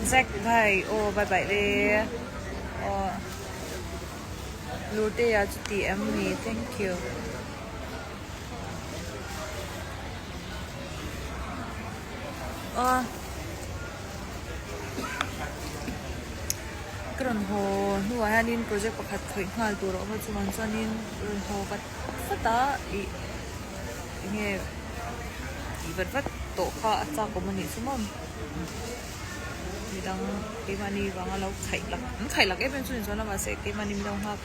Zack bye aw bye bye le aw Lurtea chu ti em ni thank you. Aw ka rawn haw hnuah hianin project pakhat khawih nghal tur a awm a chuvang chuanin rawn haw vat vat a ih eng nge tih vat vat tawh kha a chak awm a nih chu maw midang keimahni vanga lo khaih lak an khaih lak em em chu ni chuan a mahse keimahni min lo nghak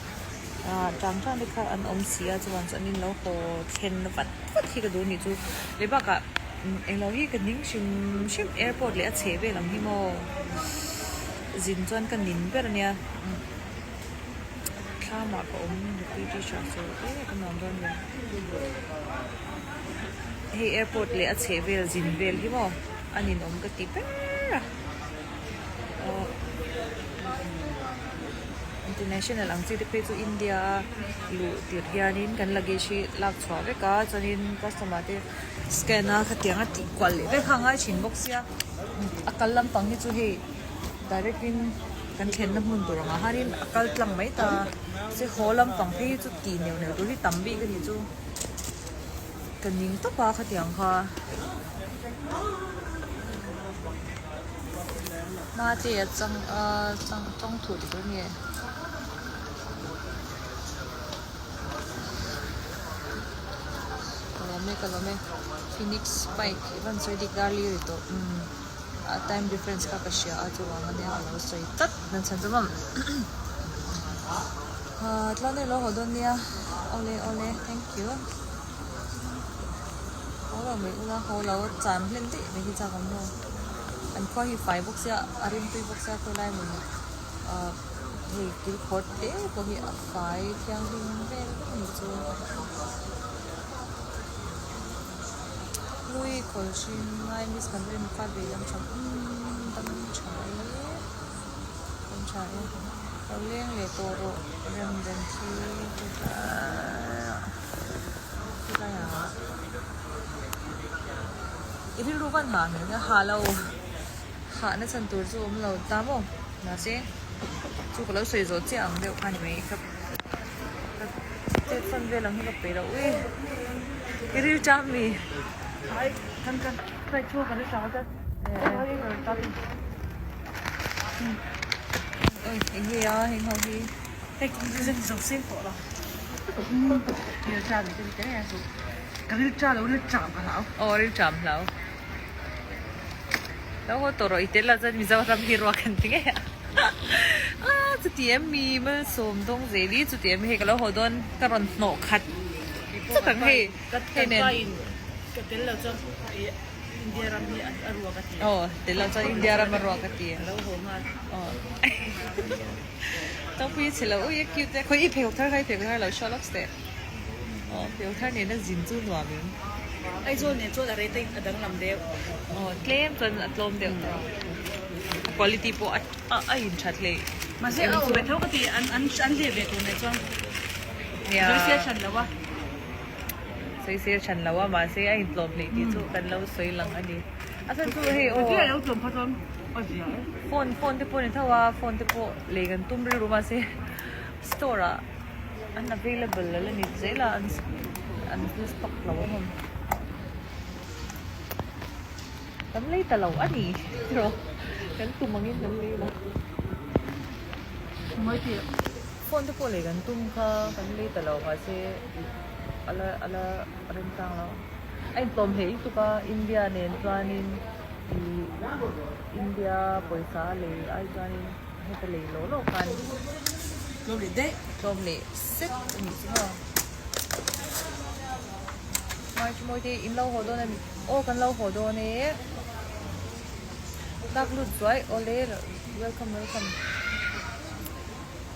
ah tang tang te kha an awm si a chuvang chuan in lo haw thlen vat vat hi ka duh a nih chu leh bakah englo hi ka ning hrim hrim airport leh a chheh vel ang hi maw zin chuan ka nin ber a nia. Thlamah ka awm nupui t-shirt chu e ka nuam dawn ve. Hei airport leh a chheh vel zin vel hi maw a ninawm ka ti ber a. Aw international ang chi te phei chu India a luh tirh hianin kan luggage hi lak chhuah vek a chuanin customer te scan a khatiang a tih kual leh vek kha a ngai thin bawk sia a kal lampang hi chu hei. Direct in kan thlenna hmun tur angah hianin a kal tlang mai ta se haw lampang phei hi chu tih neuh neuh tur hi tam bik a nih chu ka ning tawp a khatiang kha hma te a chang a chang tawng thuh tur a ni. Ka lawm e ka lawm e Phoenix bike i van sawi dik dar li ri tawh umm. A time difference kha ka hria a chuvang ania ka lo sawi tlat nan chhan chu mam ah tlang deuh lo haw dawn nia awle awle thank you haw lo mai ula haw lo chan hlen daih mai hi chak awm lo an khua hi fai bawk sia a rimtui bawk sia khawilai hmun ah hei kil khawr te pawh hi a fai thianghlim vel vek a ni chu. Hlui khawl hring ngai miss kan rin kha ve dam tha umm dam tha e dam tha e lo leng leh tawh rawh rem rem khi helai ah i rilru van hah hmel nia hah lo hah na chhan tur chu awm lo ta maw mahse chu ka lo sawi zawh chiah ang deuh kha ni mai ka. Chet fan vel ang hi ka peih loh ui i ril cham mi ai kan kan kai chu kan ri cham ta oi eng nge a heng ho hi hei zen zo seng tawh lo ril cham ni te te su ka ril cha lo ril cham ka hlau aw ril cham hlau lo haw tawh rawh i tel la chuan Mizoram hi ruak an ti ngei a ah chuti em mi malsawm dawng zel hi chuti em hei ka lo haw dawn ka rawn hnawh khat chak ang hei hei nen ka tel lo chuan India ram hi a ruak a ti aw tel lo chuan India ram a ruak a ti lo haw nghal aw tawngpui chhe lo ui a cute e khawi i pheikhawk thar kha i pheikhawk thar lo show lawk teh. Aw pheu thar nena zin chu nuam in. Aizawl nen chuan a rate a danglam deuh. Aw tlem chuan a tlawm deuh tawh. A quality pawh a a in that hle. Mahse a awm ve tho ka ti an an an hleh ve tur nen chuan. Nia. Sawisel hran lo a. Sawisel hran lo a mahse a in tlawm hleh tih chu kan lo sawi lang a ni. A chhan chu hei aw. Mahse a lo tlawm kha chuan a zia e. Phone phone te pawh ni tho a phone te pawh lei kan tum rilru mahse store ah. An available la ni zel a an an la stock lo a hmun kan lei ta lo a ni tiraw kan tum angin kan lei lo phone te pawh lei kan tum kha kan lei ta lo mahse a la a la remchang lo a intlawm hle lutuk a India nen chuanin ih India pawisa lei ai chuanin. Heta lei lawh lawh khan tlawm leh daih tlawm leh set a nih chu maw March mawi te in lo haw dawn a ni aw kan lo haw dawn e dak lut zuai awle welcome welcome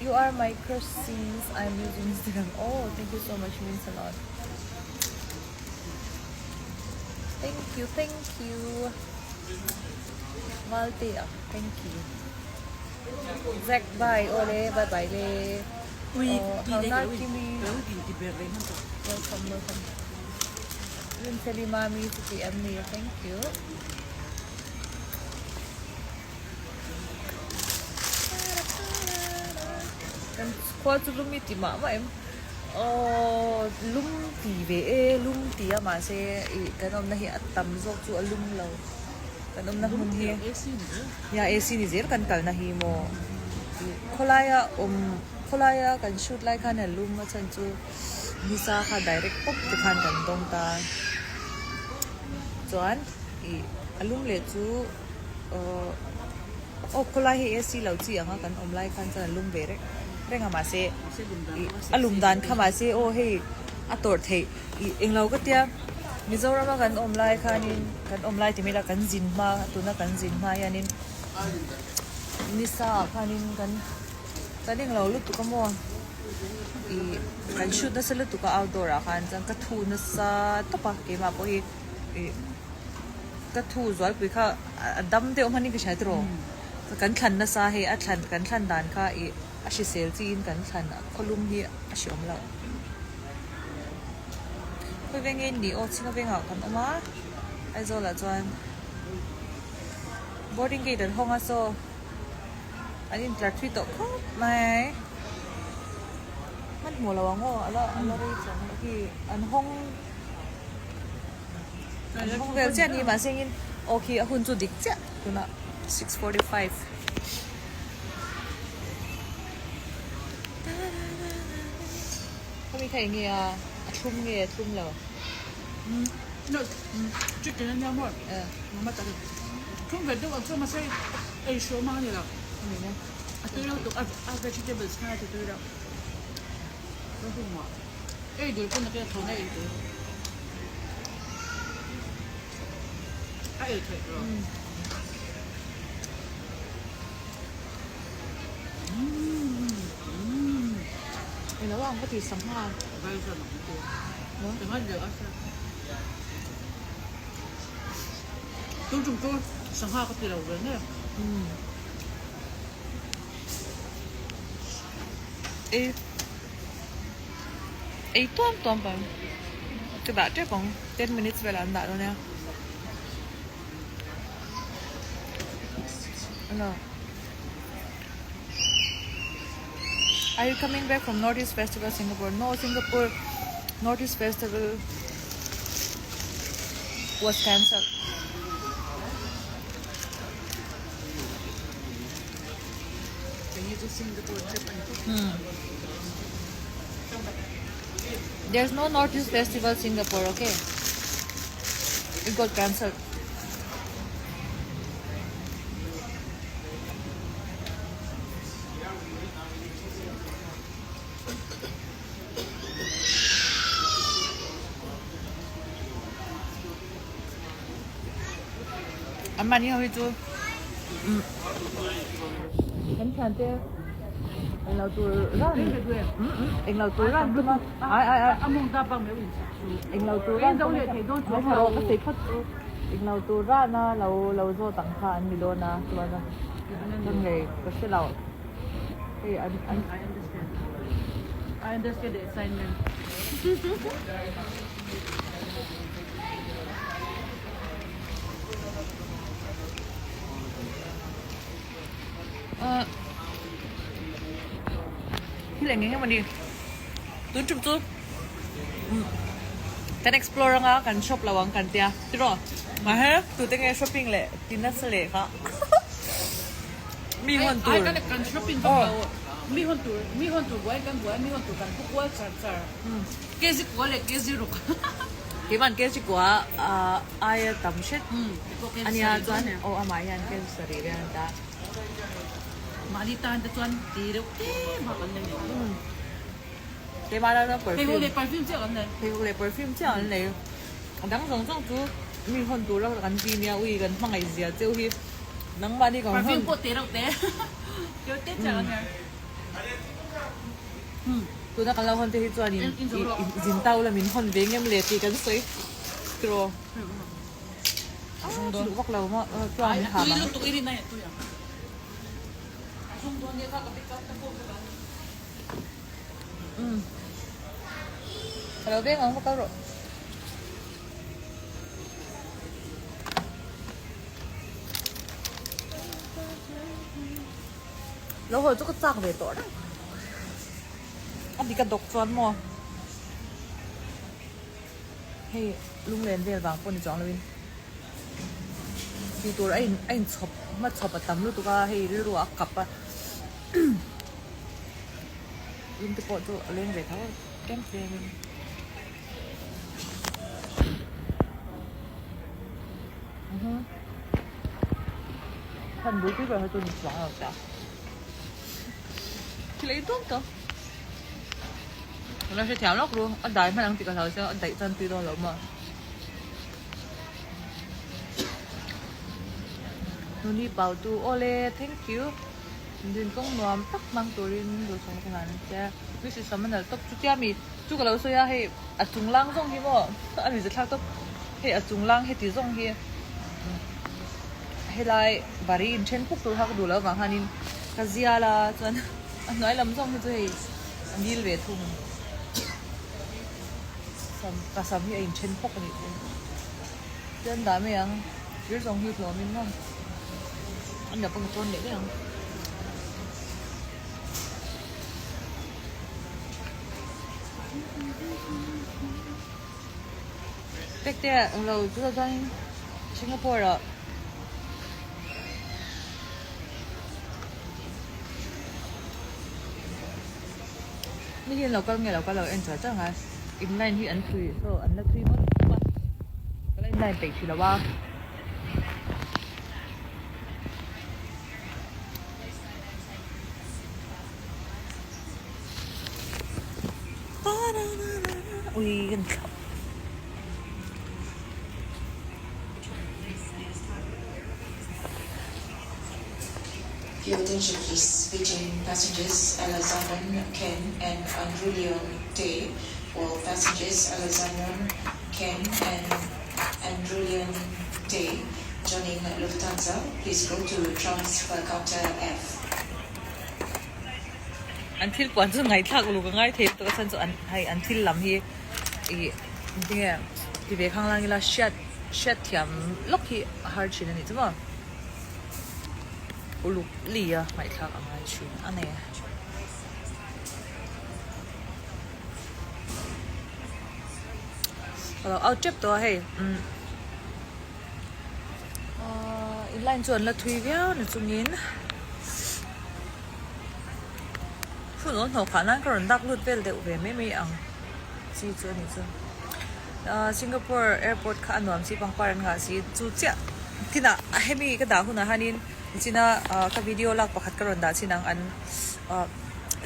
you are my crush since I'm using Instagram oh thank you so much means a lot thank you thank you Malte a thank you Zack bye aw le bye bye le aw Hauhnar Kimi welcome welcome Rinfeli Mami chuti em ni thank you. Khua chu lum i ti mah mah em? Aww lum ti ve e, lum ti a mahse ih kan awmna hi a tam zawk chu a lum lo. Kan awmna hmun hi nia AC ni zel kan kalna hi maw ih khawlaia awm khawlaia kan shoot lai khan a lum a chhan chu nisa kha direct pawp te khan kan dawng ta chuan ih a lum leh chu aww. Aw khawlai hi AC lo chi anga kan awm lai khan chuan a lum ve reng reng a mahse ih a lum dan kha mahse aw hei a tawrh theih ih englo ka tia Mizoram a kan awm lai khanin kan awm lai ti mai ila kan zin hma tuna kan zin hma hianin nisa ah khanin kan kan englo lutuk a maw ih kan shoot nasa lutuk a outdoor ah khan chuan ka thu nasa tawp a keimah pawh hi ih. Ka thu zualpui kha a dam deuh hmanin ka hria tiraw? Kan thlan nasa hei a thlan kan thlan dan kha ih a hrisel chiin kan thlan a khawlum hi a hreawm loh. Khawi veng nge ni aw chhinga vengah kan awm a Aizawl ah chuan boarding gate an hawng a saw an intlar thui tawh khawp mai. Hmanhmawh lo ang aw a la a la rei chuang loh hi an hawng. An hawng vel chiah ni mahse engin aw khi a hun chu dik chiah tunah 6:45. Khami kha enge a a thlum nge a thlum lo? No chicken a nia maw mama tak thlum ve deuh ang chu mahse ei hruam ang a ni lo a tui lo tuk a vegetables khan a ti tui lo Ei dul pawn a tia tho na ei tur. A ei theih rawh. Ei lo ang ka ti sangha. Vai chuan ang ti. Sangha deuh a sia. Tun tum chu sangha ka ti lo ve nge. Ei ei tuam tuam pang ka dah tep ang 10 minutes velah an dah dawn nia hello Are you coming back from Northeast Festival Singapore? No, Singapore Northeast Festival was cancelled. There's no Northeast Festival Singapore, okay? It got cancelled. An mahni ho hi chu kan thiante englo tur ran englo tur ran tum a ai ai ai englo tur ran tum a ka sawi phawt chu englo tur ran a lo lo zawt ang kha an ni dawn a chuan a ka ngei ka hre lo hei an an I understand the assignment. Thil eng eng emawni tun tum chu kan explore anga kan shop lo ang kan tia tiraw mahse tute nge shopping leh ti nasa leh kha mi hawn tur kan shopping vak lo mi hawn tur mi hawn tur buai kan buai mi hawn tur kan book kual char char. Kg kua leh kg ruk. Keiman kg kua aia tam hret a nia chuan aw amah hian kg sarih vel an ta. Mahni tan te chuan ti reuh tlem a kan nei lo. Keimah la perfume. Pheikhawk leh perfume chiah kan nei. Pheikhawk leh perfume chiah an nei. A dang zawng zawng chu mi hawn tura kan ti nia ui kan hmangaih zia cheu hi nangmahni kan hawn. Perfume pawh te reuh te. Teu te chiah kan nei. Tuna kan lo hawn te hi chuan in zin tau la min hawn ve ngem le tih kan sawi tiraw. Duh vak lo maw chuan min ha bang. Ka lo veng ang va kal rawh. Lo haw chu ka chak ve tawh reng. A dik a dawk chuan maw hei lunglen vel vang pawh ni chuang lovin tih tur a in a inchhawp hmachhawp a tam lutuk a hei rilru ah a kap a lung te pawh chu a leng ve tho a tlem tlem in. Khan bul pui ber kha chu ni chuang lo ta. Thil ei dawn tawh. Ka lo hrethiam lawk ru, a dai hman ang tih ka hlau sia, a daih chuan tui dawn lo maw. Nuni pau tu, awle thank you. Din kawng nuam tak hmang turin duhsakna ka hlan ang che. Miss i sam a nalh tawp chutia mi chu ka lo sawi a hei a chung lang zawng hi maw a nuihza thlak tawp hei a chung lang heti zawng hi helai bari inthen puk tur kha ka duh loh avang khanin ka zial a chuan a hnuai lam zawng hi chu hei a ngil ve thung sam ka sam hi a inthen pawk a nih chu chuan dah mai ang thir zawng hi hlawmin maw a nih pawh ka tawn leh daih ang. Pekte lo chu chuan Singapore ah mi hian lo kal nge lo kal lo en char char ngai in line hi an thui saw an la thui ngawt a ka la in line peih thei lo a. Ui kan thlauh. Your attention please, Beijing passengers Alexandron Ken and Andrew Leon Tay, all passengers Alexandron Ken and Andrew Leon Tay joining Lufthansa, please go to transfer counter F. An thil puan chu ngaihthlak uluk a ngai thei lutuk a chhan chu an hei an thil lam hi ih tinge ti ve khang lang ila hriat hriat thiam lawk hi a har thin a nih chu maw uluk li a ngaihthlak a ngai thin a ni. Ka lo out tep tawh a hei umm ahh in line chu an la thui viau na chungin hun awl hnawh khah nan ka rawn dak lut vel deuh ve mai mai ang chi chu a ni chu ahh Singapore airport kha a nuam si pangpar an ngah si chu chiah tinah hemi ka dah hunah hianin nichina ahh ka video lak pakhat ka rawn dah chin ang an ahh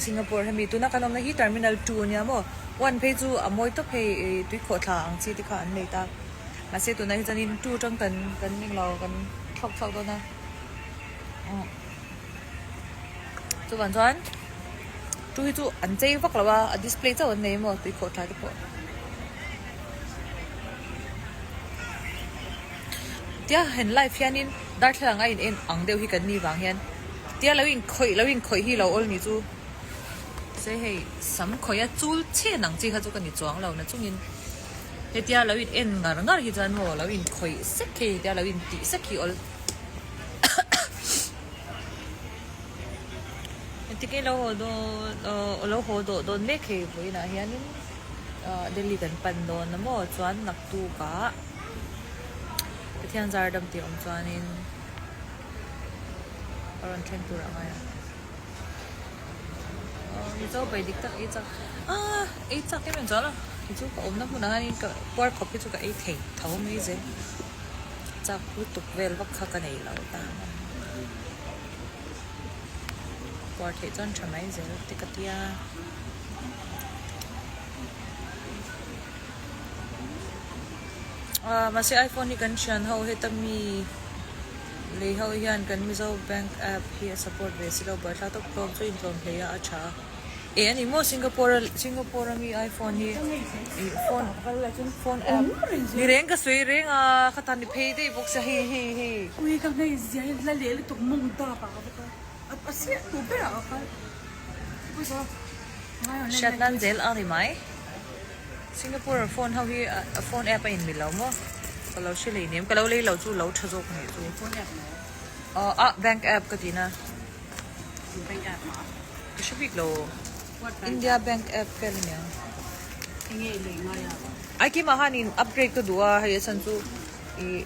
Singapore hemi tuna kan awmna hi terminal 2 ania maw one phei chu a mawi tawp hei ih tuikhawhthla ang chi te kha an nei ta mahse tunah hi chuanin 2 atang kan kan englo kan thlawk chhuak dawn a umm chuvang chuan 2 hi chu an chei vak lo a a display chauh an nei maw tuikhawhthla te pawh tia han live hianin darthlalang a in en ang deuh hi kan ni vang hian. Tia lo inkhawih lo inkhawih hi lo awl ni chu se hei sam khawih a chul chhen ang chi kha chu ka ni chuang lo na chungin hetia lo in en ngar ngar hi chuan maw lo inkhawih sek hi hetia lo intih sek hi awl engtik nge lo haw dawn aw lo haw dawh dawn mek hei vawiinah hianin ah Delhi kan pan dawn a maw chuan naktukah Pathian zar dam tih awm chuanin. A rawn thleng tur a ngai a. Aw Mizo pai dik tak ei chak ah ei chak em em chuan a kei chu ka awmna hmunah hianin ka puar khawp hi chu ka ei thei tho mai zel chak lutuk vel vak kha ka nei lo ta puar theih chuan tha mai zel te ka tia. Ah mahse iPhone hi kan thian ho heta mi lei ho hian kan Mizo bank app hi a support ve si lo buaithlak tawp tlawm chu intlawm hlei a a tha a eh ani maw Singapore a Singapore a mi iPhone hi ih phone phone app ni reng ka sawi reng a khatan ni phei daih bawk sia hei hei hei. Ui ka ngei zia hi la leh lutuk mawng dap ah ka va kal a a siah tur ber ah ka kal Hriat nan zel ang ni mai. Singapore phone ho hi a phone app a in mil lo maw? Ka lo hre lei nem, ka lo lei lo chu lo tha zawk nih chu. Phone app maw? Aw ah bank app ka ti na. Bank app maw? Ka hre bik lo. India bank app vel ania. Ai keimah khanin upgrade ka duh a hei a chhan chu ih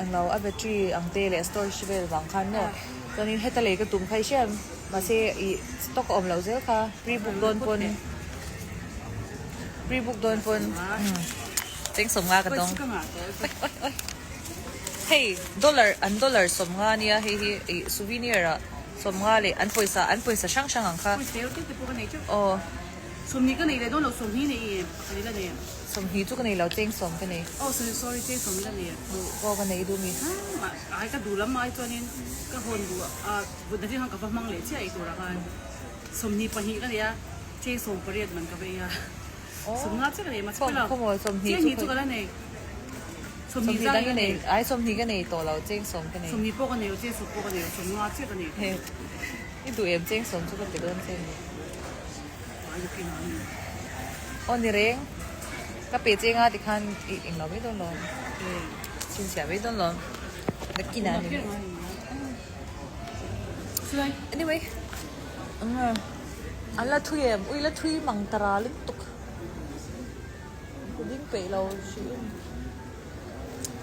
englo a battery ang te leh storage vel vang khan maw chuanin heta lei ka tum kha i hriat mahse ih stock a awm loh zel kha pre book dawn pawn pre book dawn pawn cheng sawmnga ka dawng oi oi oi hei dollar an dollar sawmnga ania hei hi ih souvenir ah. Sawmnga leh an pawisa an pawisa hrang hrang ang kha. Aw. Sawmhnih ka nei leh dawn lo sawmhnih nei i pakhat ila nei. Sawmhnih chu ka nei lo cheng sawm ka nei. Aw sorry sorry cheng sawm ila nei. Duh pawh ka nei duh mi. Ai ka duh lam ai chuanin ka hawn duh a vut na khan ka va hmang leh chiah ei turah khan 28 ka nei a cheng 18 man ka va ei a. Sawmnga chiah ka nei mahse pawh lo. Cheng hnih chu ka la nei. 20 dang i nei. Ai 20 ka nei tawh lo cheng sawm ka nei. 20 pawh ka nei lo cheng sawm pawh ka nei lo 50 chiah ka nei. I duh em cheng sawm chu ka pe dawn che ni. Aw ni reng. Ka pe cheng a tikhan i englo mai dawn lo. Chhinchhiah mai dawn lo. Nakinah ni mai. Anyway. An la thui em? Ui la thui mang ta ral lutuk. Ka ding peih lo hrim.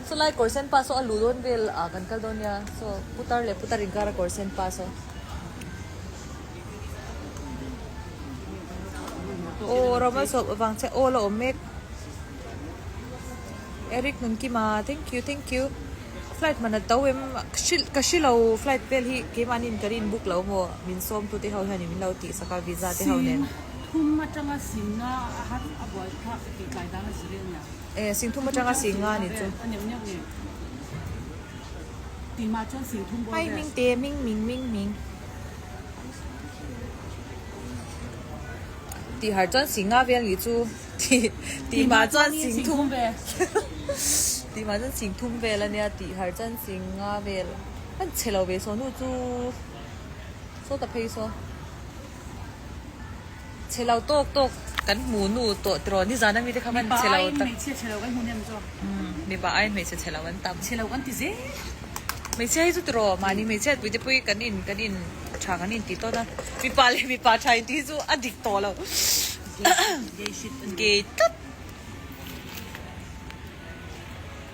Saw lai kawr sen pa saw a luh dawn vel ah kan kal dawn nia. Saw putar leh putar inkar a kawr sen pa saw. Aw Rama sawp avang che aw la awm mek. Eric Nunkima thank you thank you. Flight man a to em ka hre lo flight vel hi keimahni in ka rin book lo maw min sawm tu te ho hian min lo tih sak a visa te ho nen. Sing thum atanga sing nga a har a buai thlak ka tih tlai dang a zir ania. E sing thum atanga sing nga ni chu. A neuh neuh nge tih mah chuan sing thum bawr vel. Hi hming te hming ming ming ming. Tih har chuan sing nga vel ni chu. Tih mah chuan sing thum tih mah chuan sing thum vel ania tih har chuan sing nga vel an chhe lo ve saw nu chu saw ta phei saw chhe lo tawk tawk kan hmu nu tawh tiraw nizan ami te kha khan chhe lo tak hmeichhia chhe lo kan hmu nem chu mipa aiin hmeichhe chhe lo an tam chhe lo kan ti zel hmeichhia hi chu tiraw mahni hmeichhia pui te pawh hi kan in kan in tha kan in ti tawn a mipa leh mipa tha in tih hi chu a dik tawh lo. Gay tlat.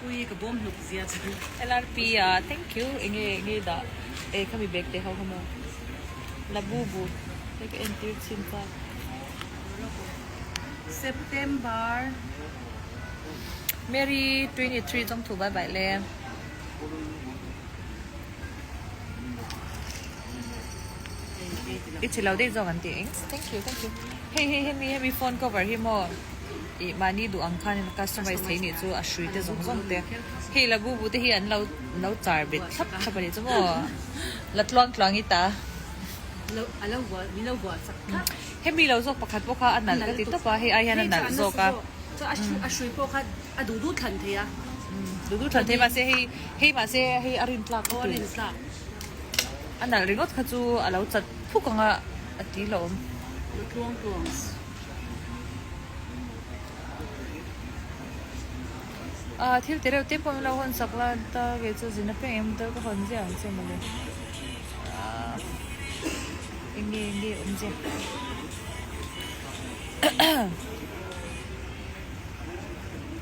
Ui ka bawm hnuk zia chu. LRP a thank you enge enge dah e khami bag te ho kha maw labubu hei ka entir chhin ta. September. Mary 23 chawng thu bai bai le. I chhe lo daih zawk an ti eng thank you thank you hei hei hemi hemi phone cover hi maw ih mahni duh ang khan customize thei nih chu a hrui te zawng zawng te hei la bu bu te hi an lo lo char bet thlap thlap a nih chu maw la tluang tluang i ta hemi lo zawk pakhat pawh kha a nalh ka ti tawp a hei ai hian a nalh zawk a a hrui pawh kha a duh duh thlan thei a duh duh thlan thei mahse hei hei mahse hei a rin tlak a rin tlak A nalh ringawt kha chu a lo chat phuk ang a, a ti hlawm. Lu tluang tluang. Ah thil ti reuh te pawh min lo hawn sak la ta kei chu zin apiang em tel ka hawn ziah ang che mawle. Ah enge enge awm ziah.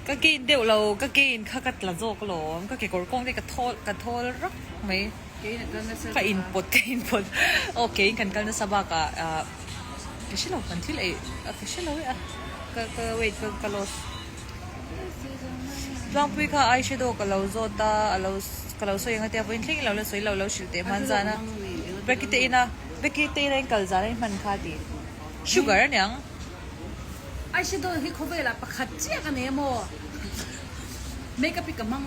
Ka gain deuh lo ka gain kha ka tla zawk alawm ka kekawr kawng te ka thawl ka thawl rak mai. Ka inpawt ka inpawt aw keiin kan kal nasa bakah ah ka hre lo kan thil ei ka hre lo e a ka ka weight ka ka loss Tlangpui kha eyeshadow ka lo zawt a a lo ka lo sawi ang a tia vawiin thleng in lo la sawi lo lo hrilh teh hman zan a Becky te ina Becky te ina in kal zan a in hman kha a ti sugar aniang. Eyeshadow hi khawvelah pakhat chiah ka nei a maw? Makeup hi ka hmang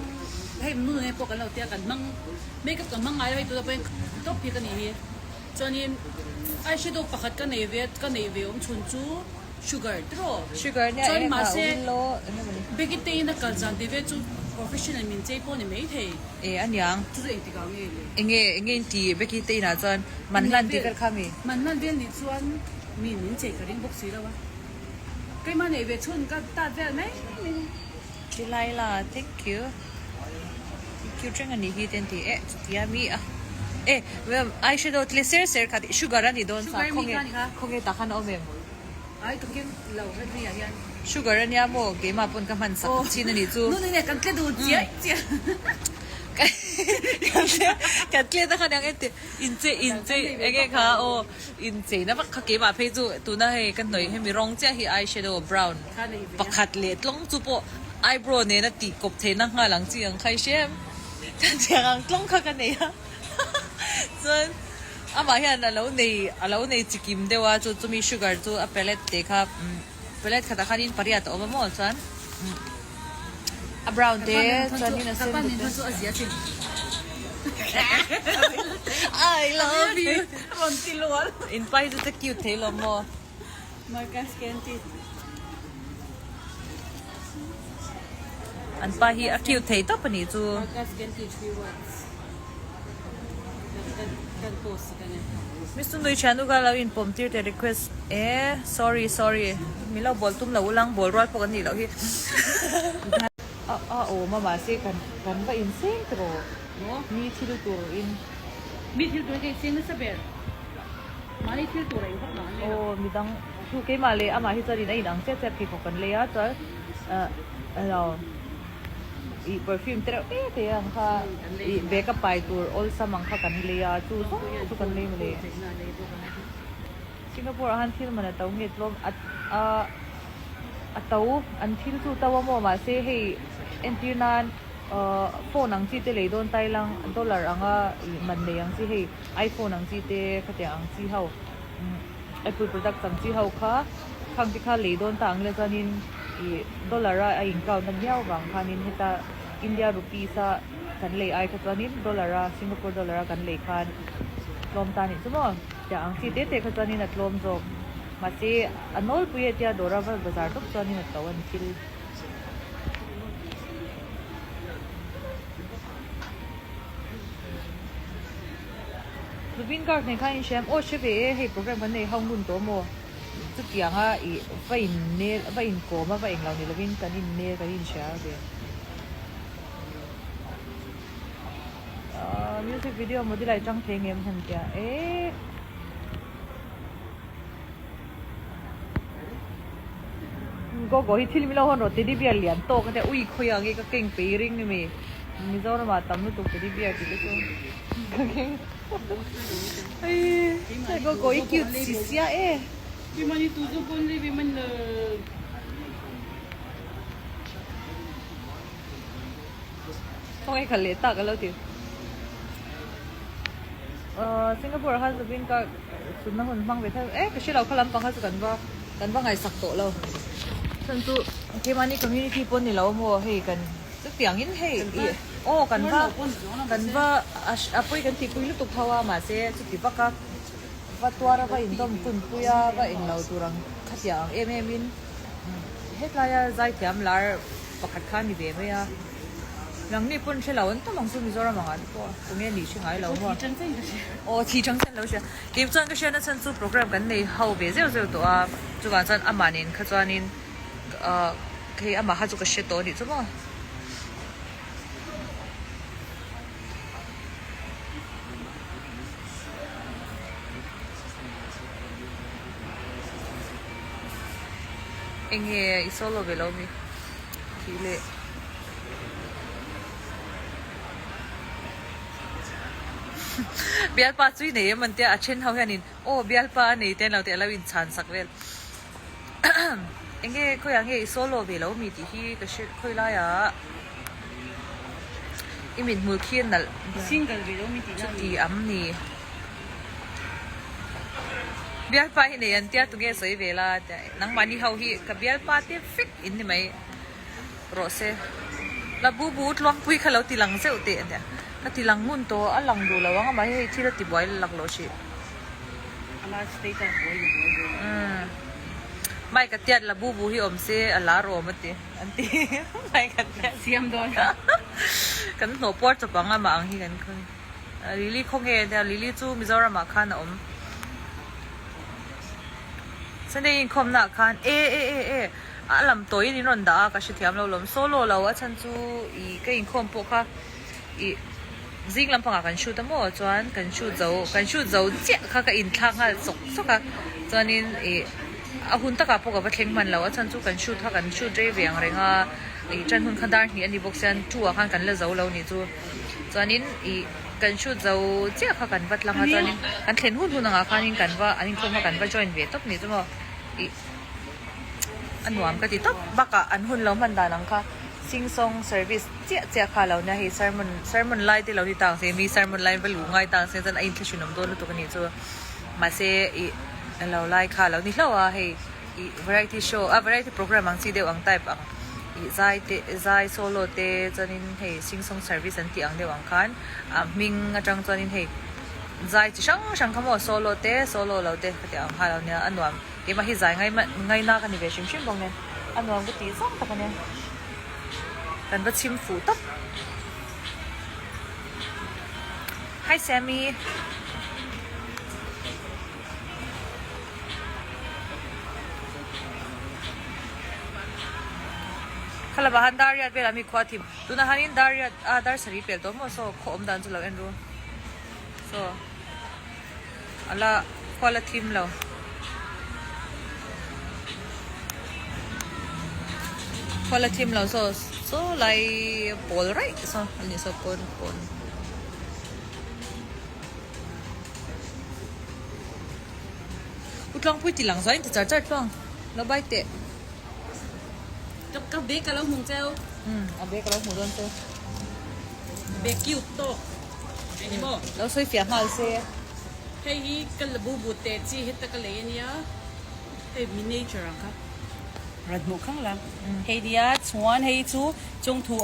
hei nu nge pawh kan lo tia kan hmang makeup ka hmang ngai lo hei tuna pawhin top hi ka nih hi chuanin eyeshadow pakhat ka nei ve ka neih ve awm chhun chu sugar tiraw Sugar nia chuan eng ah mahse willow eng emaw ni. Becky te in a kal zan tih ve chu professional min chei pawh ni maithei. E aniang. Chu chu engtikah nge le? Enge enge in ti Becky te inah chuan man hlan tih vel kha mi? Man hlan vel nih chuan mi min chei ka ring bawk si lo a. Keimah neih ve chhun ka tat vel mai mai. Delilah thank you. Thank you reng anih hi te an ti e chutia mi a e eyeshadow tle ser ser kha sugar a ni dawn sa khawnge khawnge tah khan a awm em? Ai ka keng lo hemi ah hian. Sugar ania maw keimah pawn ka hman sak chin anih chu. Nu nene kan tle dun chiai chiai. Kan tle ta khan ang e ti inchei inchei enge kha aw inchei na vak kha keimah phei chu tuna hei ka hnawih hemi rawng chiah hi eyeshadow brown pakhat leh tlawng chu pawh eyebrow nena tih kawp theihna nghal ang chi ang kha i hre em khatiang ang tlawng kha ka nei a chuan Amah hian a lo nei a lo nei chikim deuh a chu chumi sugar chu a palette te kha palette khatah khanin pariat a awm a maw chuan a brown te chuanin a sen te I love you in pa hi chu che cute thei lo maw. An pa hi a cute thei tawp a nih chu. Miss Nui thian u ka lo in pawm tir teh request e sorry sorry min lo bawl tum lo ulang bawl rual pawh kan nih loh hi a a awm a mahse kan kan va in seng tawh mi thil tur in mi thil tur ka in seng nasa ber mahni thil tur a in vak lo aw midang chu keimah leh amah hi chuan in a in ang chiah chiah pheikhawk kan lei a chuan ah Ih perfume te reuh te te ang kha ih bag a pai tur awlsam ang kha kan lei a chu zawng chu kan lei mawle. Singapore ah khan thil man a to nge tlawm a a a to an thil chu to a maw mahse hei entir nan ahh phone ang chi te lei dawn tai lang dollar anga ih man nei ang chi hei iphone ang chi te khatiang ang chi ho apple products ang chi ho kha khang te kha lei dawn ta ang ila chuanin Ih dollar a a in count na miau vang khanin heta India rupees a kan lei ai kha chuanin dollar a Singapore dollar a kan lei khan tlawm ta anih chu maw tiang ang chi te te kha chuanin a tlawm zawk mahse a nawlpui e tia dawr a va bazar tawp chuanin a to a ni thil. Zubeen Garg nen khan in hria em? Aw hre ve e hei program kan nei ho ngun tawh maw? Chutianga ih va in nel va in kawm a va englo ni lovin kan in nel kan in hria ve. Ahh music video model ah i tang thei ngem han tia eh. Gogo hi thil milo hawn rawh teddy bear lian tawk a tia ui khawi ang i ka keng pei ring emi Mizoram ah tam lutuk teddy bear tih te chu ka keng. Hei gogo i cute si sia e. Khawngaih khalh leh tak a lo ti. Singapore ah khan Zubeen Garg sunna hun hmang ve thei e ka hre lo kha lampang kha chu kan va kan va ngaihsak tawh lo. Chhan chu keimahni community pawh ni lo maw hei kan chutiang in hei ih aw kan va kan va a pawi kan tihpui lutuk tho a mahse chuti vak a va tuar a va indawm kunpui a va englo tur ang khatiang ang em em in hetlai a zaithiam lar pakhat kha a ni ve mai a. Nangni pawn hre lo an tam ang chu Mizoram ang ah te pawh tunge nih hre ngai lo maw? Aw thi chang chen lo hria. Kei chuan ka hriatna chhan chu program kan nei ho ve zeuh zeuh tawh a, chuvang chuan amah nen kha chuanin ahh hei amah kha chu ka hre tawh a nih chu maw. Enge i solo ve lo mi tih leh. Bialpa chu i nei em an tia a then ho hianin aw bialpa a nei te an lo ti a lo inchhan sak vel enge khawiah nge i solo ve lo mi tih hi ka hre khawi laiah i mithmul khi a nalh chuti am ni bialpa hi nei an tia tunge sawi ve la nangmahni ho hi ka bialpa te vek in ni mai. Rawh se. La bu bu tluangpui kha lo ti lang zeuh teh ania. Ka ti lang ngun tawh a lang duh lo ang amah hi hei thil a ti buai lak loh hrih. Umm. Mike a tiat la bu bu hi awm se a lar awm a ti an ti. Mike a tiat. Siam dawn. Kan hnawh puar chawp ang amah ang hi kan khawi. Lily khawnge ania Lily chu Mizoram ah khan a awm. Sunday inkhawmna ah khan e e e e a lam tawiin in rawn dah a ka hrethiam lo lawm solo lo a chhan chu ih ka inkhawm pawh kha ih zing lampangah kan shoot a maw chuan kan shoot zo kan shoot zo chiah kha ka inthlak nghal sawk sawk a chuanin ih. A hun takah pawh ka va thleng hman lo, a chhan chu kan shoot kha kan shoot rei ve ang reng a, ih tan hun kha dar hnih a ni bawk sia two ah khan kan la zo lo nih chu. Chuanin ih kan shoot zo chiah kha kan va tlang a, chuanin kan thlen hun hun angah khanin kan va an inkhawm kha kan va join ve tawp nih chu maw ih a nuam ka ti tawp bakah an hun lo hman dan ang kha sing song service chiah chiah kha lo nia hei sermon sermon lai te lo ni tang se mi sermon lai va luh ngai tang se chuan a inthlahrunawm dawn lutuk a nih chu. Mahse ih lo lai kha lo ni hlauh a, hei ih variety show a variety program ang chi deuh ang type ang ih zai te zai solo te chuanin hei sing song service an tih ang deuh ang khan a hming atang chuanin hei zai chi hrang hrang kha maw solo te solo lo te khatiang ang kha lo nia a nuam keimah hi zai ngai ngaina ka ni ve hrim hrim bawk nen a nuam ka tih zawng tak a nia kan va chhim fuh tawp. Hi Sammy. Khalaba han dar riat velah mi khua thim. Tuna hanin dar riat a dar sarih pel tawh maw saw khaw awm dan chu lo en ru. Saw ala khua la thim lo. Khua la thim lo saw saw lai pawl raih saw ani saw pawn pawn. U Tlangpui ti lang zain ti char char tluang lo bai teh. Ka ka bag ka lo hmung cheu. Umm a bag ka lo hmuh dawn cheu. Bag cute tawk eng maw. Lo sawi fiah nghal se. Hei hi ka la bu bu teh chi heta ka lei ania hei miniature ang kha rawn hmuh khang lang. Hei nia chuan hei chu chawngthu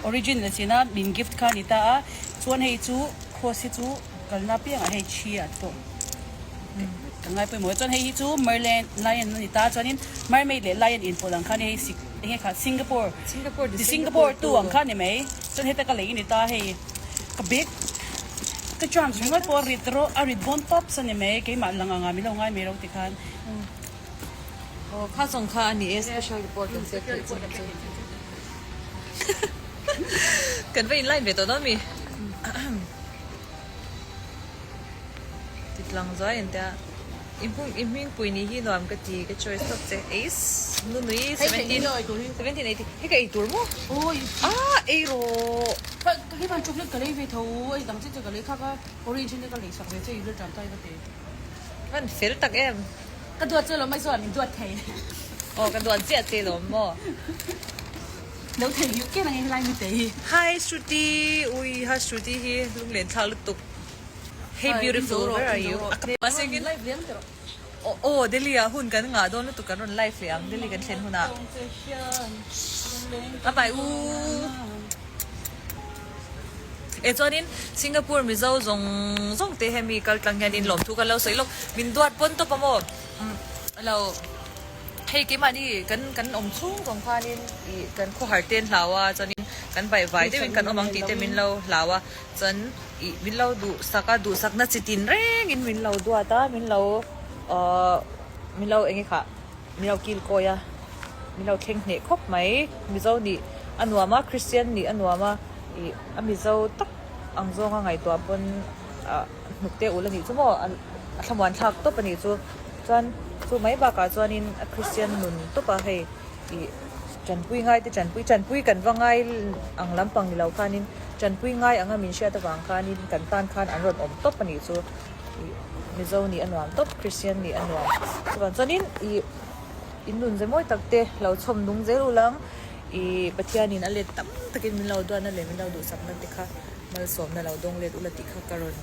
origin la china min gift kha a ni ta a chuan hei chu cross hi chu kalna piangah hei thi ah te pawh ka ngai pawimawh a chuan hei hi chu merlion lion a ni ta a chuanin mermaid leh lion inpawlh ang khan hei sik enge kha singapore the singapore tu ang kha a ni mai chuan heta ka lei a ni ta hei ka bag ka charms ringawt pawh a rit rawh a rit bawn tawp a ni mai keimah lang anga min lo ngai mai lo tikhan. Aw kha zawng kha a ni e special report kan pek theih chin chu kan va in line ve tawh dawn mi titlang zuai an tia i hmung i hming pui ni hi nuam ka ti ka choice tawp che ace nunui 17 1780 hei ka ei tur maw ah ei rawh ka hi van chocolate ka lei ve tho ei dang che che ka lei khak a orange te ka lei sak ve che i rilṭam ta i va ti van fel tak em. Ka duat che lo mai chuan min duat thei. Aw ka duat ziah che lo maw. Lo thei hiu ken ang e helai mi te hi. Hi Shruti ui ha Shruti hi lunglen thlak lutuk Hey beautiful where are you Mahse kin aw aw Delhi ah hun kan ngah dawn lutuk kan rawn live leh ang Delhi kan thlen hunah Bye bye u. E chuanin Singapore Mizo zawng zawng te hemi kal tlang hianin lawmthu kan lo sawi lawk min duat pawn tawp a maw lo hei keimahni kan kan awm chhung zawng khanin ih kan khawhar te an hlau a chuanin kan baihvai deuhin kan awm ang tih te min lo hlau a chuan ih min lo duhsak a duhsakna chi tin rengin min lo duat a min lo ahh min lo eng nge khah. Min lo kil kawi a, min lo thleng hneh khawp mai. Mizo nih a nuam a, Kristian nih a nuam a, ih a Mizo tak ang zawnga ngaihtuah pawn ah hnuk te ul a nih chu maw a thlamuan thlak tawp a nih chu. Chuan chu mai bakah chuanin a Kristian nun tawp a hei ih tanpui ngai te tanpui tanpui kan va ngai ang lampang ni lo khanin tanpui ngai anga min hriat avang khanin kan tan khan an rawn awm tawp a nih chu. Ih Mizo nih a nuam tawp, Kristian nih a nuam. Chuvang chuanin ih in nun ze mawi tak te lo chhawm nung zel u lang. Ih Pathianin a let tam takin min lo duatna leh min lo duhsakna te kha malsawmna lo dawng let ula tih kha ka rawn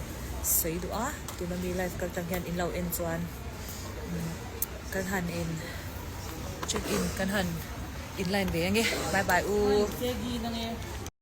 sawi duh a. Tuna mi live kal tang hian in lo en chuan kan han in check in kan han in line ve ange. Bye bye u.